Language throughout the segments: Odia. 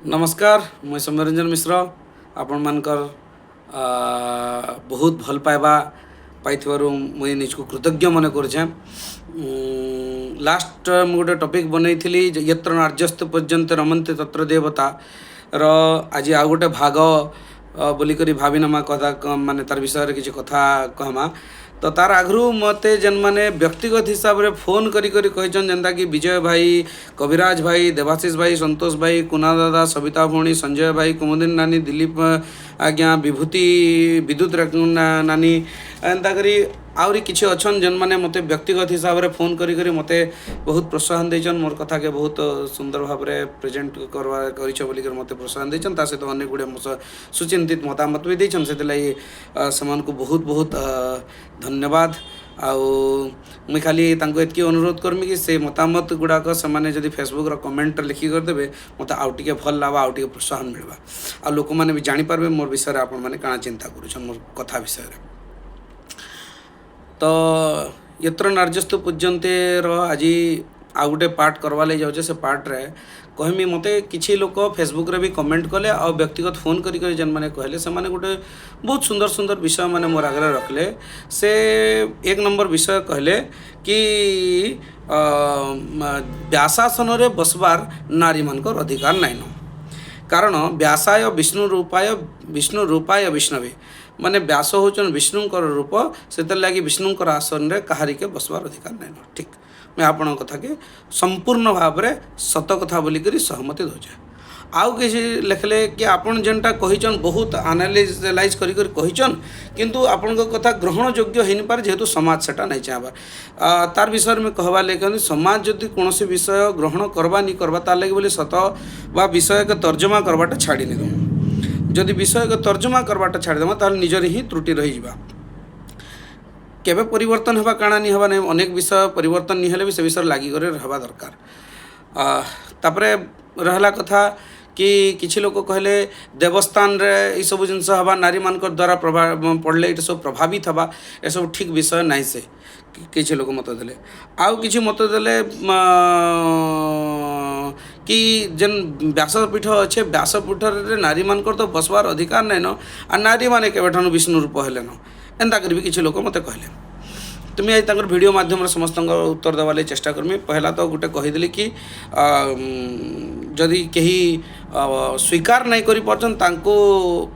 ନମସ୍କାର, ମୁଇଁ ସୌମ୍ୟରଞ୍ଜନ ମିଶ୍ର। ଆପଣମାନଙ୍କର ବହୁତ ଭଲ ପାଇବା ପାଇଥିବାରୁ ମୁଇଁ ନିଜକୁ କୃତଜ୍ଞ ମନେ କରୁଛେଁ। ଲାଷ୍ଟ ମୁଁ ଗୋଟେ ଟପିକ୍ ବନେଇଥିଲି, "ୟତ୍ର ନାର୍ଯ୍ୟସ୍ତୁ ପୂଜ୍ୟନ୍ତେ ରମନ୍ତେ ତତ୍ର ଦେବତା" ର ଆଜି ଆଉ ଗୋଟେ ଭାଗ ବୋଲିକରି ଭାବିନମା କଥା, ମାନେ ତାର ବିଷୟରେ କିଛି କଥା କହମା। ତ ତାର ଆଗରୁ ମୋତେ ଯେନ୍ମାନେ ବ୍ୟକ୍ତିଗତ ହିସାବରେ ଫୋନ୍ କରି କରି କହିଛନ୍, ଯେନ୍ତାକି ବିଜୟ ଭାଇ, କବିରାଜ ଭାଇ, ଦେବାଶିଷ ଭାଇ, ସନ୍ତୋଷ ଭାଇ, କୁନା ଦାଦା, ସବିତା ଭଉଣୀ, ସଞ୍ଜୟ ଭାଇ, କୁମୁଦିନ ନାନୀ, ଦିଲୀପ ଆଜ୍ଞା, ବିଭୂତି ବିଦ୍ୟୁତ ନାନୀ, ଏନ୍ତା କରି ଆହୁରି କିଛି ଅଛନ୍, ଯେନ୍ମାନେ ମୋତେ ବ୍ୟକ୍ତିଗତ ହିସାବରେ ଫୋନ୍ କରି କରି ମୋତେ ବହୁତ ପ୍ରୋତ୍ସାହନ ଦେଇଛନ୍, ମୋର୍ କଥାକେ ବହୁତ ସୁନ୍ଦର ଭାବରେ ପ୍ରେଜେଣ୍ଟ କରବା କରିଛ ବୋଲିକରି ମୋତେ ପ୍ରୋତ୍ସାହନ ଦେଇଛନ୍। ତା ସହିତ ଅନେକ ଗୁଡ଼ିଏ ସୁଚିନ୍ତିତ ମତାମତ ବି ଦେଇଛନ୍। ସେଥିଲାଗି ସେମାନଙ୍କୁ ବହୁତ ବହୁତ ଧନ୍ୟବାଦ। ଆଉ ମୁଇଁ ଖାଲି ତାଙ୍କୁ ଏତିକି ଅନୁରୋଧ କରମି କି ସେ ମତାମତ ଗୁଡ଼ାକ ସେମାନେ ଯଦି ଫେସବୁକ୍ର କମେଣ୍ଟରେ ଲେଖି କରିଦେବେ, ମୋତେ ଆଉ ଟିକେ ଭଲ୍ ଲାଗ୍ବା, ଆଉ ଟିକେ ପ୍ରୋତ୍ସାହନ ମିଳିବା ଆଉ ଲୋକମାନେ ବି ଜାଣିପାରିବେ ମୋର୍ ବିଷୟରେ ଆପଣମାନେ କାଣା ଚିନ୍ତା କରୁଛନ୍ ମୋର୍ କଥା ବିଷୟରେ। ତ "ୟତ୍ର ନାର୍ଯ୍ୟସ୍ତୁ ପୂଜ୍ୟନ୍ତେର" ଆଜି ଆଉ ଗୋଟେ ପାର୍ଟ କରବା ଲାଗି ଯାଉଛେ। ସେ ପାର୍ଟରେ କହିମି, ମୋତେ କିଛି ଲୋକ ଫେସବୁକ୍ରେ ବି କମେଣ୍ଟ କଲେ ଆଉ ବ୍ୟକ୍ତିଗତ ଫୋନ୍ କରି କରି ଯେନ୍ମାନେ କହିଲେ, ସେମାନେ ଗୋଟେ ବହୁତ ସୁନ୍ଦର ସୁନ୍ଦର ବିଷୟମାନେ ମୋର ଆଗରେ ରଖିଲେ। ସେ ଏକ ନମ୍ବର ବିଷୟ କହିଲେ କି ବ୍ୟାସାସନରେ ବସବାର ନାରୀମାନଙ୍କର ଅଧିକାର ନାଇଁନ, କାରଣ "ବ୍ୟାସାୟ ବିଷ୍ଣୁ ରୂପାୟ, ବିଷ୍ଣୁ ରୂପାୟ ବିଷ୍ଣବେ", ମାନେ ବ୍ୟାସ ହେଉଛନ୍ ବିଷ୍ଣୁଙ୍କର ରୂପ, ସେଥିର୍ଲାଗି ବିଷ୍ଣୁଙ୍କର ଆସନରେ କାହାରିକେ ବସବାର ଅଧିକାର ନାଇଁନ। ଠିକ୍, ମୁଇଁ ଆପଣଙ୍କ କଥାକେ ସମ୍ପୂର୍ଣ୍ଣ ଭାବରେ ସତ କଥା ବୋଲିକରି ସହମତି ଦେଉଛେ। ଆଉ କିଛି ଲେଖିଲେ କି ଆପଣ ଯେନ୍ଟା କହିଛନ୍, ବହୁତ ଆନାଲାଇଜ୍ କରି କରି କହିଛନ୍, କିନ୍ତୁ ଆପଣଙ୍କ କଥା ଗ୍ରହଣ ଯୋଗ୍ୟ ହେଇନିପାରେ, ଯେହେତୁ ସମାଜ ସେଟା ନାଇଁ ଚାହେଁବାର। ତାର ବିଷୟରେ ମୁଇଁ କହବାର୍ ଲାଗି, ସମାଜ ଯଦି କୌଣସି ବିଷୟ ଗ୍ରହଣ କରବା ନି କରବା, ତାର୍ ଲାଗି ବୋଲି ସତ ବା ବିଷୟକେ ତର୍ଜମା କରବାଟା ଛାଡ଼ି ନି ଦଉଁ। ଯଦି ବିଷୟକେ ତର୍ଜମା କରବାଟା ଛାଡ଼ିଦେମା, ତାହେଲେ ନିଜର ହିଁ ତ୍ରୁଟି ରହିଯିବା। କେବେ ପରିବର୍ତ୍ତନ ହେବା, କାଣା ନି ହେବା ନାଇଁ, ଅନେକ ବିଷୟ ପରିବର୍ତ୍ତନ ନି ହେଲେ ବି ସେ ବିଷୟରେ ଲାଗିକରି ରହିବା ଦରକାର। ତାପରେ ରହିଲା କଥା କି କିଛି ଲୋକ କହିଲେ ଦେବସ୍ଥାନରେ ଏଇସବୁ ଜିନିଷ ହେବା, ନାରୀମାନଙ୍କର ଦ୍ୱାରା ପ୍ରଭାବ ପଡ଼ିଲେ ଏଇଟା ସବୁ ପ୍ରଭାବିତ ହେବା, ଏସବୁ ଠିକ୍ ବିଷୟ ନାହିଁ, ସେ କିଛି ଲୋକ ମତ ଦେଲେ। ଆଉ କିଛି ମତ ଦେଲେ କି ଯେନ୍ ବ୍ୟାସପୀଠ ଅଛେ, ବ୍ୟାସପୀଠରେ ନାରୀମାନଙ୍କର ତ ବସବାର ଅଧିକାର ନାଇଁନ, ଆଉ ନାରୀମାନେ କେବେଠାନୁ ବିଷ୍ଣୁ ରୂପ ହେଲେନ? ଏନ୍ତା କରି ବି କିଛି ଲୋକ ମୋତେ କହିଲେ। ତୁମେ ଆଜି ତାଙ୍କର ଭିଡ଼ିଓ ମାଧ୍ୟମରେ ସମସ୍ତଙ୍କ ଉତ୍ତର ଦେବା ଲାଗି ଚେଷ୍ଟା କରମି। ପହିଲା ତ ଗୋଟେ କହିଦେଲି କି ଯଦି କେହି ସ୍ୱୀକାର ନାଇଁ କରିପାରୁଛନ୍, ତାଙ୍କୁ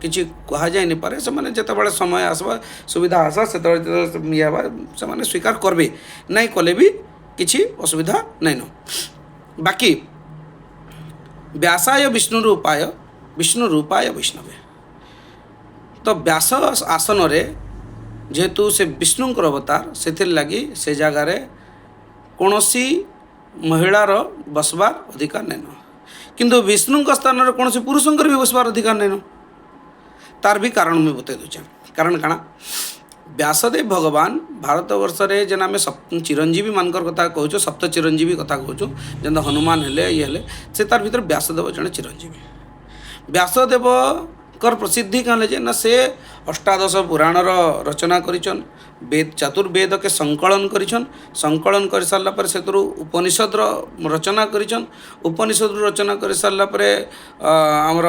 କିଛି କୁହାଯାଇ ନାଇପାରେ। ସେମାନେ ଯେତେବେଳେ ସମୟ ଆସବା, ସୁବିଧା ଆସବା, ସେତେବେଳେ ଯେତେବେଳେ ଇଏ ହେବା, ସେମାନେ ସ୍ୱୀକାର କରବେ। ନାଇଁ କଲେ ବି କିଛି ଅସୁବିଧା ନାଇଁନ। ବାକି "ବ୍ୟାସାୟ ବିଷ୍ଣୁ ରୂପାୟ, ବିଷ୍ଣୁ ରୂପାୟ ବୈଷ୍ଣବେ", ତ ବ୍ୟାସ ଆସନରେ ଯେହେତୁ ସେ ବିଷ୍ଣୁଙ୍କର ଅବତାର, ସେଥିର୍ଲାଗି ସେ ଜାଗାରେ କୌଣସି ମହିଳାର ବସବାର ଅଧିକାର ନାଇଁନ। କିନ୍ତୁ ବିଷ୍ଣୁଙ୍କ ସ୍ଥାନରେ କୌଣସି ପୁରୁଷଙ୍କର ବି ବସବାର ଅଧିକାର ନାଇଁନ। ତାର ବି କାରଣ ମୁଇଁ ବତେଇ ଦେଉଛେ। କାରଣ କାଣା? ବ୍ୟାସଦେବ ଭଗବାନ ଭାରତ ବର୍ଷରେ ଯେନ୍ ଆମେ ଚିରଞ୍ଜୀବୀ ମାନଙ୍କର କଥା କହୁଛୁ, ସପ୍ତ ଚିରଞ୍ଜୀବୀ କଥା କହୁଛୁ, ଯେନ୍ତା ହନୁମାନ ହେଲେ, ଇଏ ହେଲେ, ସେ ତାର ଭିତରେ ବ୍ୟାସଦେବ ଜଣେ ଚିରଞ୍ଜୀବୀ। ବ୍ୟାସଦେବଙ୍କର ପ୍ରସିଦ୍ଧି କାଁ ଯେ ନା ସେ ଅଷ୍ଟାଦଶ ପୁରାଣର ରଚନା କରିଛନ୍, ବେଦ ଚତୁର୍ବେଦକେ ସଂକଳନ କରିଛନ୍। ସଂକଳନ କରିସାରିଲା ପରେ ସେଥିରୁ ଉପନିଷଦର ରଚନା କରିଛନ୍। ଉପନିଷଦରୁ ରଚନା କରିସାରିଲା ପରେ ଆମର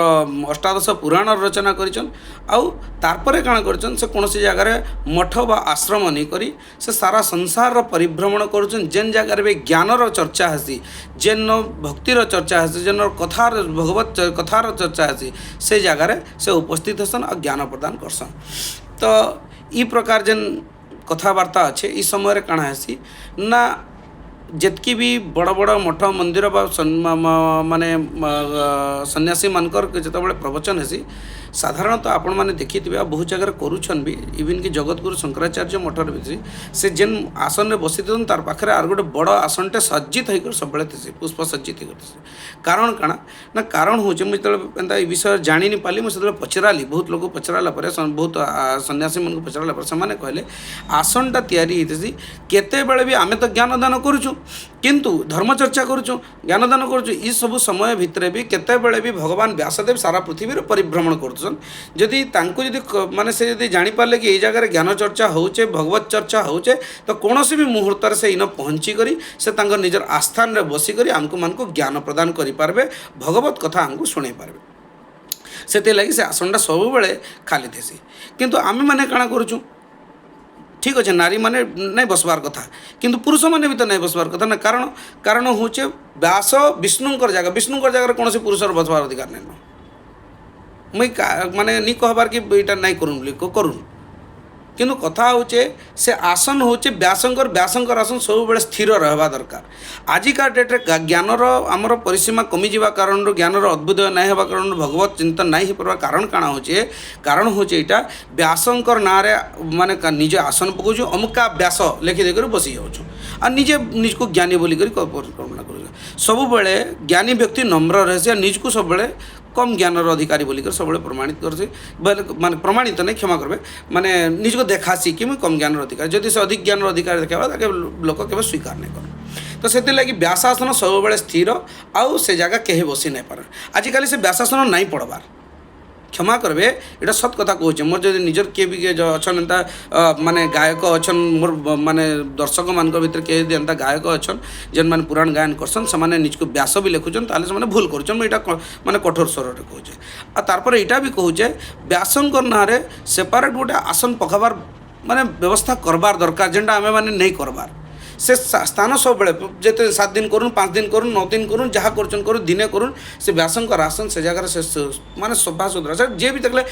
ଅଷ୍ଟାଦଶ ପୁରାଣର ରଚନା କରିଛନ୍। ଆଉ ତାରପରେ କାଣା କରିଛନ୍? ସେ କୌଣସି ଜାଗାରେ ମଠ ବା ଆଶ୍ରମ ନେଇ କରି ସେ ସାରା ସଂସାରର ପରିଭ୍ରମଣ କରୁଛନ୍। ଯେନ୍ ଜାଗାରେ ବି ଜ୍ଞାନର ଚର୍ଚ୍ଚା ହେସି, ଯେନ୍ ଭକ୍ତିର ଚର୍ଚ୍ଚା ହେସି, ଯେନ୍ କଥାର ଭଗବତ କଥାର ଚର୍ଚ୍ଚା ହେସି, ସେ ଜାଗାରେ ସେ ଉପସ୍ଥିତ ହେସନ୍ ଆଉ ଜ୍ଞାନ ପ୍ରଦାନ କରସନ୍। ତ ଇ ପ୍ରକାର ଯେନ୍ କଥାବାର୍ତ୍ତା ଅଛେ, ଇ ସମୟରେ କାଣା ହେସି ନା ଯେତ୍କି ବି ବଡ଼ ବଡ଼ ମଠ ମନ୍ଦିର ବା ମାନେ ସନ୍ନ୍ୟାସୀମାନଙ୍କର ଯେତେବେଳେ ପ୍ରବଚନ ହେସି, ସାଧାରଣତଃ ଆପଣମାନେ ଦେଖିଥିବେ ଆଉ ବହୁତ ଜାଗାରେ କରୁଛନ୍ ବି, ଇଭିନ୍ କି ଜଗତଗୁରୁ ଶଙ୍କରାଚାର୍ଯ୍ୟ ମଠରେ ବି ସେ ଯେନ୍ ଆସନରେ ବସିଥିସନ୍, ତାର ପାଖରେ ଆର୍ ଗୋଟେ ବଡ଼ ଆସନଟେ ସଜ୍ଜିତ ହେଇକରି ସବୁବେଳେ ଥିସି, ପୁଷ୍ପ ସଜ୍ଜିତ ହେଇକରି ଥିସି। କାରଣ କାଣା ନା କାରଣ ହେଉଛି, ମୁଁ ଯେତେବେଳେ ଏନ୍ତା ଏଇ ବିଷୟରେ ଜାଣିନି ପାରିଲି, ମୁଁ ସେତେବେଳେ ପଚରାଲି, ବହୁତ ଲୋକ ପଚରାଲା ପରେ, ବହୁତ ସନ୍ନ୍ୟାସୀମାନଙ୍କୁ ପଚରାଲା ପରେ ସେମାନେ କହିଲେ, ଆସନଟା ତିଆରି ହେଇଥିସି, କେତେବେଳେ ବି ଆମେ ତ ଜ୍ଞାନ ଦାନ କରୁଛୁ। କିନ୍ତୁ ଧର୍ମ ଚର୍ଚ୍ଚା କରୁଛୁ, ଜ୍ଞାନଦାନ କରୁଛୁ। ଇ ସବୁ ସମୟ ଭିତରେ ବି କେତେବେଳେ ବି ଭଗବାନ ବ୍ୟାସଦେବ ସାରା ପୃଥିବୀରେ ପରିଭ୍ରମଣ କରୁଛନ୍। ଯଦି ତାଙ୍କୁ ଯଦି ମାନେ ସେ ଯଦି ଜାଣିପାରିଲେ କି ଏଇ ଜାଗାରେ ଜ୍ଞାନ ଚର୍ଚ୍ଚା ହଉଛେ, ଭଗବତ ଚର୍ଚ୍ଚା ହଉଛେ, ତ କୌଣସି ବି ମୁହୂର୍ତ୍ତରେ ସେ ଇନ ପହଞ୍ଚି କରି ସେ ତାଙ୍କ ନିଜର ଆସ୍ଥାନରେ ବସିକରି ଆମକୁ ମାନଙ୍କୁ ଜ୍ଞାନ ପ୍ରଦାନ କରିପାରିବେ, ଭଗବତ କଥା ଆମକୁ ଶୁଣେଇ ପାରିବେ। ସେଥିଲାଗି ସେ ଆସନଟା ସବୁବେଳେ ଖାଲି ଥିସି। କିନ୍ତୁ ଆମେମାନେ କାଣା କରୁଛୁ? ଠିକ୍ ଅଛେ, ନାରୀମାନେ ନାଇଁ ବସବାର କଥା, କିନ୍ତୁ ପୁରୁଷମାନେ ବି ତ ନାଇଁ ବସବାର କଥା ନା। କାରଣ ହଉଛେ ବ୍ୟାସ ବିଷ୍ଣୁଙ୍କର ଜାଗା। ବିଷ୍ଣୁଙ୍କର ଜାଗାରେ କୌଣସି ପୁରୁଷର ବସବାର ଅଧିକାର ନାଇଁନ। ମୁଇଁ ମାନେ ନି କହବାର କି ଏଇଟା ନାଇଁ କରୁନ୍ ବୋଲି, କରୁନ୍। କିନ୍ତୁ କଥା ହଉଛେ ସେ ଆସନ ହଉଛେ ବ୍ୟାସଙ୍କର। ବ୍ୟାସଙ୍କର ଆସନ ସବୁବେଳେ ସ୍ଥିର ରହିବା ଦରକାର। ଆଜିକା ଡେଟ୍ରେ ଜ୍ଞାନର ଆମର ପରିସୀମା କମିଯିବା କାରଣରୁ, ଜ୍ଞାନର ଅଦ୍ଭୁତ ନାଇଁ ହେବା କାରଣରୁ, ଭଗବତ ଚିନ୍ତନ ନାଇଁ ହେଇପାରବା କାରଣ କାଣା ହଉଛେ? କାରଣ ହଉଛେ ଏଇଟା, ବ୍ୟାସଙ୍କର ନାଁରେ ମାନେ ନିଜ ଆସନ ପକଉଛୁ, ଅମୁକା ବ୍ୟାସ ଲେଖି ଦେଇକରି ବସି ଯାଉଛୁ ଆଉ ନିଜେ ନିଜକୁ ଜ୍ଞାନୀ ବୋଲିକରି କଳ୍ପନା କରୁଛୁ। ସବୁବେଳେ ଜ୍ଞାନୀ ବ୍ୟକ୍ତି ନମ୍ର ରହେସି ଆଉ ନିଜକୁ ସବୁବେଳେ କମ୍ ଜ୍ଞାନର ଅଧିକାରୀ ବୋଲିକରି ସବୁବେଳେ ପ୍ରମାଣିତ କରସି। ବୋଇଲେ ମାନେ ପ୍ରମାଣିତ ନାଇଁ, କ୍ଷମା କରିବେ, ମାନେ ନିଜକୁ ଦେଖାସି କି ମୁଇଁ କମ୍ ଜ୍ଞାନର ଅଧିକାରୀ। ଯଦି ସେ ଅଧିକ ଜ୍ଞାନର ଅଧିକାରୀ ଦେଖାଇବା, ତାକେ ଲୋକ କେବେ ସ୍ୱୀକାର ନାଇଁ କର। ତ ସେଥିଲାଗି ବ୍ୟାସାସନ ସବୁବେଳେ ସ୍ଥିର ଆଉ ସେ ଜାଗା କେହି ବସି ନାଇଁ ପାରନ୍। ଆଜିକାଲି ସେ ବ୍ୟାସାସନ ନାଇଁ ପଡ଼ବାର୍। କ୍ଷମା କରିବେ, ଏଇଟା ସତ କଥା କହୁଛେ। ମୋର ଯଦି ନିଜର କିଏ ବି କିଏ ଅଛନ୍ ଏନ୍ତା ମାନେ ଗାୟକ ଅଛନ୍, ମୋର ମାନେ ଦର୍ଶକମାନଙ୍କ ଭିତରେ କିଏ ଯଦି ଏନ୍ତା ଗାୟକ ଅଛନ୍ ଯେନ୍ମାନେ ପୁରାଣ ଗାୟନ କରସନ୍, ସେମାନେ ନିଜକୁ ବ୍ୟାସ ବି ଲେଖୁଛନ୍, ତାହେଲେ ସେମାନେ ଭୁଲ କରୁଛନ୍। ମୁଁ ଏଇଟା ମାନେ କଠୋର ସ୍ୱରରେ କହୁଛେ। ଆଉ ତାରପରେ ଏଇଟା ବି କହୁଛେ, ବ୍ୟାସଙ୍କର ନାଁରେ ସେପାରେଟ୍ ଗୋଟେ ଆସନ ପକାବାର ମାନେ ବ୍ୟବସ୍ଥା କରବାର ଦରକାର, ଯେନ୍ଟା ଆମେ ମାନେ ନେଇ କରବାର। ସେ ସ୍ଥାନ ସବୁବେଳେ ଯେତେ 7 ଦିନ କରୁନ୍, 5 ଦିନ କରୁନ୍, 9 ଦିନ କରୁନ୍, ଯାହା କରୁଛନ୍ କରୁନ୍, ଦିନେ କରୁନ୍, ସେ ବ୍ୟାସଙ୍କର ଆସନ ସେ ଜାଗାରେ ସେ ମାନେ ସଫା ସୁତୁରା, ସେ ଯିଏ ବି ଦେଖିଲେ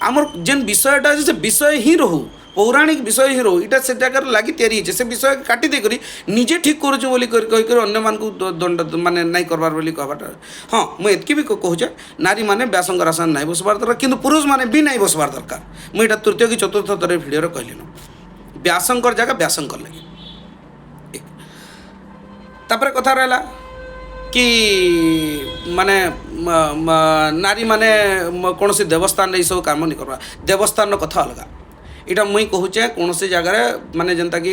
ଆମର ଯେନ୍ ବିଷୟଟା ଅଛି ସେ ବିଷୟ ହିଁ ରହୁ, ପୌରାଣିକ ବିଷୟ ହିଁ ରହୁ। ଏଇଟା ସେ ଜାଗାରେ ଲାଗି ତିଆରି ହେଇଛେ। ସେ ବିଷୟ କାଟି ଦେଇକରି ନିଜେ ଠିକ୍ କରୁଛୁ ବୋଲି କହିକରି ଅନ୍ୟମାନଙ୍କୁ ଦଣ୍ଡ ମାନେ ନାଇଁ କରବାର ବୋଲି କହିବାଟା। ହଁ, ମୁଁ ଏତ୍କି ବି କହୁଛେ, ନାରୀମାନେ ବ୍ୟାସଙ୍କର ଆସନ ନାଇଁ ବସବାର ଦରକାର, କିନ୍ତୁ ପୁରୁଷମାନେ ବି ନାଇଁ ବସବାର ଦରକାର। ମୁଁ ଏଇଟା ତୃତୀୟ କି ଚତୁର୍ଥ ଥର ଭିଡ଼ିଓରେ କହିଲିନ। ବ୍ୟାସଙ୍କର ଜାଗା ବ୍ୟାସଙ୍କର ଲାଗି। ତାପରେ କଥା ରହିଲା କି ମାନେ ନାରୀମାନେ କୌଣସି ଦେବସ୍ଥାନରେ ଏଇସବୁ କାମ ନି କରବା। ଦେବସ୍ଥାନର କଥା ଅଲଗା। ଏଇଟା ମୁଇଁ କହୁଛେ, କୌଣସି ଜାଗାରେ ମାନେ ଯେନ୍ତାକି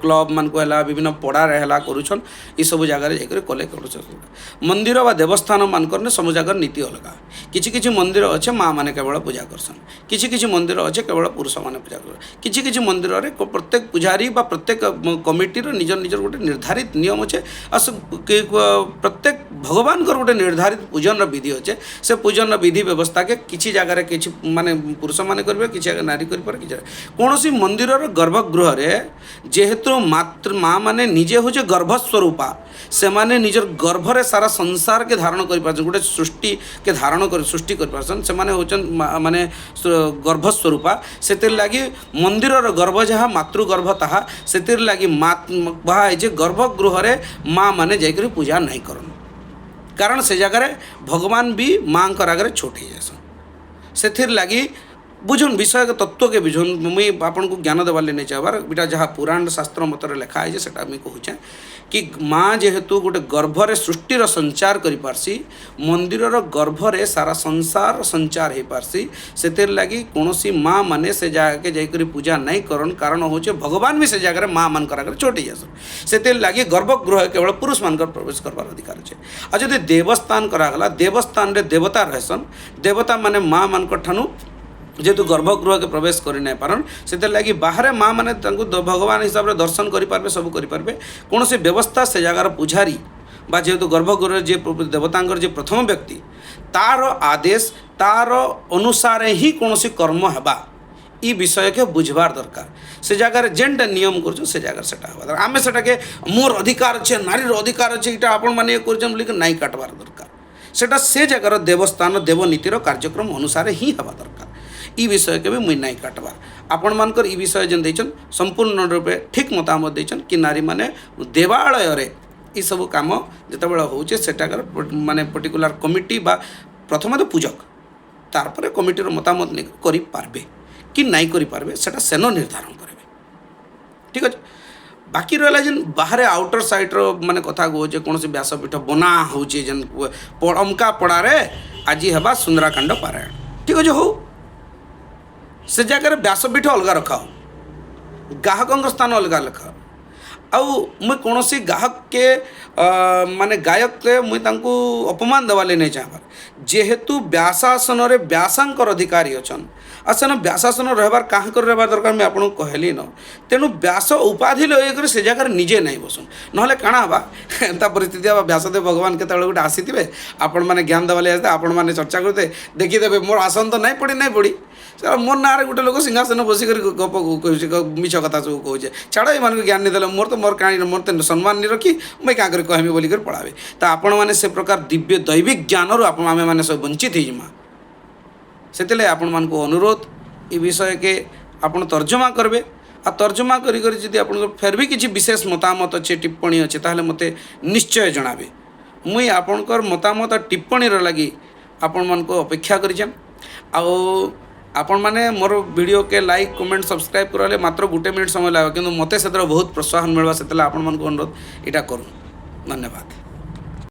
କ୍ଲବ୍ ମାନଙ୍କୁ ହେଲା, ବିଭିନ୍ନ ପଡ଼ାରେ ହେଲା କରୁଛନ୍, ଏସବୁ ଜାଗାରେ ଯାଇକରି କଲେ କୌଣସି ଅସୁବିଧା। ମନ୍ଦିର ବା ଦେବସ୍ଥାନ ମାନଙ୍କର ସବୁ ଜାଗାର ନୀତି ଅଲଗା। କିଛି କିଛି ମନ୍ଦିର ଅଛେ ମା ମାନେ କେବଳ ପୂଜା କରସନ୍, କିଛି କିଛି ମନ୍ଦିର ଅଛେ କେବଳ ପୁରୁଷମାନେ ପୂଜା କରସନ୍, କିଛି କିଛି ମନ୍ଦିରରେ ପ୍ରତ୍ୟେକ ପୂଜାରୀ ବା ପ୍ରତ୍ୟେକ କମିଟିର ନିଜର ନିଜର ଗୋଟେ ନିର୍ଦ୍ଧାରିତ ନିୟମ ଅଛେ ଆଉ ସେ ପ୍ରତ୍ୟେକ ଭଗବାନଙ୍କର ଗୋଟେ ନିର୍ଦ୍ଧାରିତ ପୂଜନର ବିଧି ଅଛେ। ସେ ପୂଜନର ବିଧି ବ୍ୟବସ୍ଥାକେ କିଛି ଜାଗାରେ କିଛି ମାନେ ପୁରୁଷମାନେ କରିବେ, କିଛି ଜାଗାରେ ନାରୀ କରିପାରେ। କିଛି କୌଣସି ମନ୍ଦିରର ଗର୍ଭଗୃହରେ ଯେହେତୁ ମାତୃ ମା ମାନେ ନିଜେ ହଉଛେ ଗର୍ଭସ୍ୱରୂପା, ସେମାନେ ନିଜର ଗର୍ଭରେ ସାରା ସଂସାରକେ ଧାରଣ କରିପାରୁଛନ୍, ଗୋଟେ ସୃଷ୍ଟିକେ ଧାରଣ କରି ସୃଷ୍ଟି କରିପାରୁଛନ୍। ସେମାନେ ହଉଛନ୍ ମାନେ ଗର୍ଭସ୍ୱରୂପା। ସେଥିର୍ଲାଗି ମନ୍ଦିରର ଗର୍ଭ ଯାହା, ମାତୃଗର୍ଭ ତାହା। ସେଥିର୍ଲାଗି ମା କୁହା ହେଇଛେ, ଗର୍ଭଗୃହରେ ମା ମାନେ ଯାଇକରି ପୂଜା ନାଇଁ କରନ୍, କାରଣ ସେ ଜାଗାରେ ଭଗବାନ ବି ମାଙ୍କର ଆଗରେ ଛୋଟ ହେଇଯାଏସନ୍। ସେଥିର୍ଲାଗି ବୁଝୁନ୍, ବିଷୟ ତତ୍ତ୍ୱକେ ବୁଝୁନ୍। ମୁଇଁ ଆପଣଙ୍କୁ ଜ୍ଞାନ ଦେବାର୍ ଲାଗି ନାଇଁ ଚାହବାର୍। ଏଇଟା ଯାହା ପୁରାଣ ଶାସ୍ତ୍ର ମତରେ ଲେଖା ହେଇଛେ, ସେଟା ମୁଇଁ କହୁଛେଁ କି ମା ଯେହେତୁ ଗୋଟେ ଗର୍ଭରେ ସୃଷ୍ଟିର ସଞ୍ଚାର କରିପାରସି, ମନ୍ଦିରର ଗର୍ଭରେ ସାରା ସଂସାର ସଞ୍ଚାର ହେଇପାରସି, ସେଥିର୍ଲାଗି କୌଣସି ମା ମାନେ ସେ ଜାଗାକେ ଯାଇକରି ପୂଜା ନାଇଁ କରନ୍। କାରଣ ହଉଛେ ଭଗବାନ ବି ସେ ଜାଗାରେ ମା ମାନଙ୍କର ଆଗରେ ଛୋଟ ହେଇଯାସନ୍। ସେଥିର୍ଲାଗି ଗର୍ଭଗୃହ କେବଳ ପୁରୁଷମାନଙ୍କର ପ୍ରବେଶ କରବାର ଅଧିକାର ଅଛି। ଆଉ ଯଦି ଦେବସ୍ଥାନ କରାଗଲା, ଦେବସ୍ଥାନରେ ଦେବତା ରହେସନ୍। ଦେବତା ମାନେ ମା ମାନଙ୍କର ଠାନୁ ଯେହେତୁ ଗର୍ଭଗୃହକେ ପ୍ରବେଶ କରି ନାଇଁ ପାରନ୍, ସେଥିର୍ଲାଗି ବାହାରେ ମା ମାନେ ତାଙ୍କୁ ଭଗବାନ ହିସାବରେ ଦର୍ଶନ କରିପାରିବେ, ସବୁ କରିପାରିବେ। କୌଣସି ବ୍ୟବସ୍ଥା ସେ ଜାଗାର ପୂଜାରୀ ବା ଯେହେତୁ ଗର୍ଭଗୃହରେ ଯିଏ ଦେବତାଙ୍କର ଯିଏ ପ୍ରଥମ ବ୍ୟକ୍ତି, ତାର ଆଦେଶ ତାର ଅନୁସାରେ ହିଁ କୌଣସି କର୍ମ ହେବା, ଇ ବିଷୟକେ ବୁଝବାର ଦରକାର। ସେ ଜାଗାରେ ଯେନ୍ଟା ନିୟମ କରୁଛୁ, ସେ ଜାଗାରେ ସେଟା ହେବା ଦରକାର। ଆମେ ସେଟାକେ ମୋର ଅଧିକାର ଅଛେ, ନାରୀର ଅଧିକାର ଅଛେ, ଏଇଟା ଆପଣମାନେ ଇଏ କରୁଛନ୍ ବୋଲିକି ନାଇଁ କାଟବାର ଦରକାର। ସେଟା ସେ ଜାଗାର ଦେବସ୍ଥାନ ଦେବନୀତିର କାର୍ଯ୍ୟକ୍ରମ ଅନୁସାରେ ହିଁ ହେବା ଦରକାର। ଇ ବିଷୟକେ ବି ମୁଇଁ ନାଇଁ କାଟବାର। ଆପଣମାନଙ୍କର ଇ ବିଷୟ ଯେନ୍ ଦେଇଛନ୍, ସମ୍ପୂର୍ଣ୍ଣ ରୂପେ ଠିକ୍ ମତାମତ ଦେଇଛନ୍ କି ନାରୀମାନେ ଦେବାଳୟରେ ଏସବୁ କାମ ଯେତେବେଳେ ହଉଛେ, ସେଟାକାର ମାନେ ପର୍ଟିକୁଲାର କମିଟି ବା ପ୍ରଥମେ ତ ପୂଜକ, ତାରପରେ କମିଟିର ମତାମତ ନେଇ କରିପାରିବେ କି ନାଇଁ କରିପାରିବେ, ସେଟା ସେନ ନିର୍ଦ୍ଧାରଣ କରିବେ। ଠିକ୍ ଅଛି। ବାକି ରହିଲା ଯେନ୍ ବାହାରେ ଆଉଟର ସାଇଡ଼୍ର ମାନେ କଥା କହୁଛେ, କୌଣସି ବ୍ୟାସପୀଠ ବନା ହଉଛେ, ଯେନ୍ ଅମକା ପଡ଼ାରେ ଆଜି ହେବା ସୁନ୍ଦରାକାଣ୍ଡ ପାରାୟଣ, ଠିକ୍ ଅଛି, ହଉ। ସେ ଜାଗାରେ ବ୍ୟାସପୀଠ ଅଲଗା ରଖା ହଉ, ଗ୍ରାହକଙ୍କ ସ୍ଥାନ ଅଲଗା ଲେଖା ହଉ। ଆଉ ମୁଇଁ କୌଣସି ଗାହକକେ, ମାନେ ଗାୟକକେ ମୁଇଁ ତାଙ୍କୁ ଅପମାନ ଦେବାର୍ ଲାଗି ନାଇଁ ଚାହେଁବାର୍। ଯେହେତୁ ବ୍ୟାସାସନରେ ବ୍ୟାସଙ୍କର ଅଧିକାରୀ ଅଛନ୍, ଆଉ ସେନ ବ୍ୟାସାସନ ରହିବାର କାହାଙ୍କର ରହିବାର ଦରକାର, ମୁଇଁ ଆପଣଙ୍କୁ କହିଲି ନ। ତେଣୁ ବ୍ୟାସ ଉପାଧି ଲଗେଇକରି ସେ ଜାଗାରେ ନିଜେ ନାଇଁ ବସୁନ୍। ନହେଲେ କାଣା ହେବା? ଏନ୍ତା ପରିସ୍ଥିତି ହେବା, ବ୍ୟାସଦେବ ଭଗବାନ କେତେବେଳେ ଗୋଟେ ଆସିଥିବେ, ଆପଣମାନେ ଜ୍ଞାନ ଦେବା ଲାଗି ଆସିଥିବେ, ଆପଣମାନେ ଚର୍ଚ୍ଚା କରୁଥିବେ, ଦେଖିଦେବେ ମୋର ଆସନ ତ ନାଇଁ ପଡ଼ି, ନାଇଁ ପଡ଼ି, ମୋର୍ ନାଁରେ ଗୋଟେ ଲୋକ ସିଂହାସନ ବସିକରି ଗପ କହୁଛି, ମିଛ କଥା ସବୁ କହୁଛେ। ଛାଡ଼, ଏମାନଙ୍କୁ ଜ୍ଞାନ ନି ଦେଲେ ମୋର ତ ମୋର କାଣି ମୋର ତ ସମ୍ମାନ ନି ରଖି ମୁଇଁ କାଁ କରି କହେମି ବୋଲିକରି ପଳାବେ। ତ ଆପଣମାନେ ସେ ପ୍ରକାର ଦିବ୍ୟ ଦୈବିକ ଜ୍ଞାନରୁ ଆପଣ ଆମେମାନେ ସବୁ ବଞ୍ଚିତ ହେଇଯିମା। ସେଥିଲାଗି ଆପଣମାନଙ୍କୁ ଅନୁରୋଧ, ଏ ବିଷୟକେ ଆପଣ ତର୍ଜମା କରିବେ। ଆଉ ତର୍ଜମା କରି କରି ଯଦି ଆପଣଙ୍କର ଫେର୍ ବି କିଛି ବିଶେଷ ମତାମତ ଅଛି, ଟିପ୍ପଣୀ ଅଛି, ତାହେଲେ ମୋତେ ନିଶ୍ଚୟ ଜଣାବେ। ମୁଇଁ ଆପଣଙ୍କର ମତାମତ ଟିପ୍ପଣୀର ଲାଗି ଆପଣମାନଙ୍କୁ ଅପେକ୍ଷା କରିଛେଁ। ଆଉ ଆପଣମାନେ ମୋର ଭିଡ଼ିଓକେ ଲାଇକ୍, କମେଣ୍ଟ, ସବସ୍କ୍ରାଇବ୍ କରାଲେ ମାତ୍ର 1 ମିନିଟ୍ ସମୟ ଲାଗେ, କିନ୍ତୁ ମୋତେ ସେଥିରେ ବହୁତ ପ୍ରୋତ୍ସାହନ ମିଳିବା। ସେଥିଲାଗି ଆପଣମାନଙ୍କୁ ଅନୁରୋଧ, ଏଇଟା କରୁନ୍। ଧନ୍ୟବାଦ।